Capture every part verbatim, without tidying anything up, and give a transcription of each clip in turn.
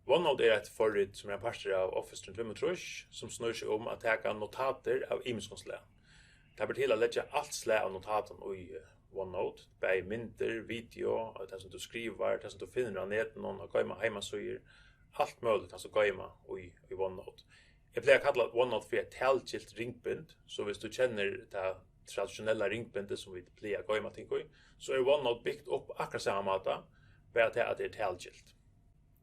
OneNote er eitt forrit, sum er ein partur av Office trý hundrað og fimmogtrýss, sum snýr seg um at taka notatir av ymiskum slag. Tað ber til at leggja alt slag av notatum í, eh, OneNote, bæði myndir, video, og tað, sum tú skrivar, tað, sum tú finnur á netinum, at goyma heimasíður, alt møguligt kanst tú goyma í, í OneNote. Eg plagi at kalla OneNote fyri eitt talgilt ringbind, so viss tú kennir tað traditionella ringbindið, sum vit plaga at goyma ting í, so er OneNote bygt upp akkurát sama máta, bara tað, at tað er talgilt.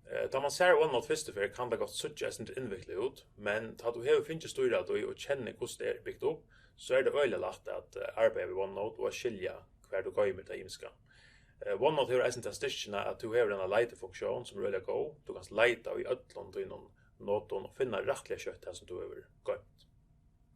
Eh, tá man sær OneNote fyrstu ferð, kann tað gott síggja eitt sindur innviklað út, men tá tú hevur fingið stýr á tí og kennir, hvussu tað er bygt upp, so er tað øgiliga lætt at, eh, arbeiða við OneNote og at skilja, hvar tú goymir tað ymiska. Eh, OneNote hevur eisini ta styrkina, at tú hevur eina leitifunksjón, sum er øgiliga góð. Tú kanst leita í øllum tínum notum og finna rættiliga skjótt tað, sum tú hevur goymt.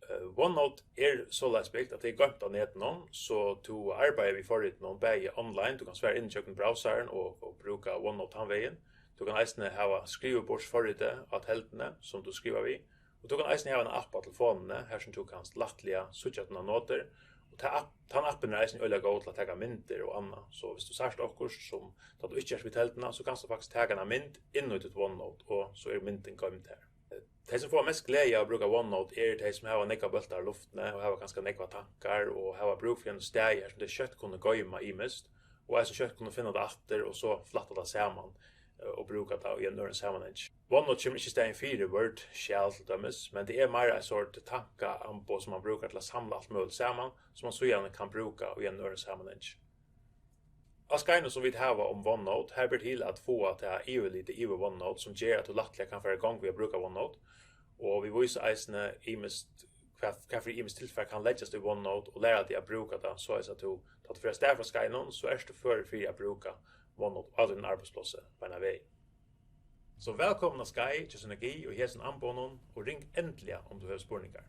Eh, OneNote er soleiðis bygt, at tað er goymt á netinum, so tú arbeiðir við forritinum bæði online, tú kanst fara inn gjøgnum browseren og, og brúka OneNote tann vegin. Tú kann eisini hava skriviborðsforritið á telduni, sum tú skrivar við, og tú kann eisini hava eina app á telefonini, har sum tú kanst lættliga síggja tínar notir, og ta app, tann appin er eisini øgiliga góð til at taka myndir og annað, so viss tú sært okkurt, sum tá tú ikki ert við telduna, so kanst tú faktiskt taka eina mynd inn í títt OneNote, og so er myndin goymd har. Tey, sum fáa mest gleði av at brúka OneNote, eru tey, sum hava nógvar bóltar á luftini og hava kanska nógvar tankar og hava brúk fyri einum staði, har sum tey skjótt kunnu goyma ymiskt og eisini skjótt kunnu finna tað aftur og so flætta tað saman, eh, og brúka tað í einum øðrum samanhangi. OneNote kemur ikki í staðin fyri Word, skjal til dømis, men tað er meira ein sort tankaamboð, sum man brúkar til at samla alt møguligt saman, sum man síðani kann brúka í einum øðrum samanhangi. Á skeiðnum, sum vit hava um OneNote, har ber til at fáa tað yvirlitið yvir OneNote, sum ger, at tú lættliga kann fara í gongd við at brúka OneNote, og vit vísa eisini ymiskt, hvat, hvat fyri ymiskt tilfar kann leggjast í OneNote, og læra teg at brúka tað, soleiðis at tú, tá tú fer avstað frá skeiðnum, so ert tú førur fyri at brúka OneNote á tínum arbeiðsplássi beinan vegin. So vælkomin á skeið hjá Synergi og hesum amboðunum, og ring endiliga, um tú hevur spurningar.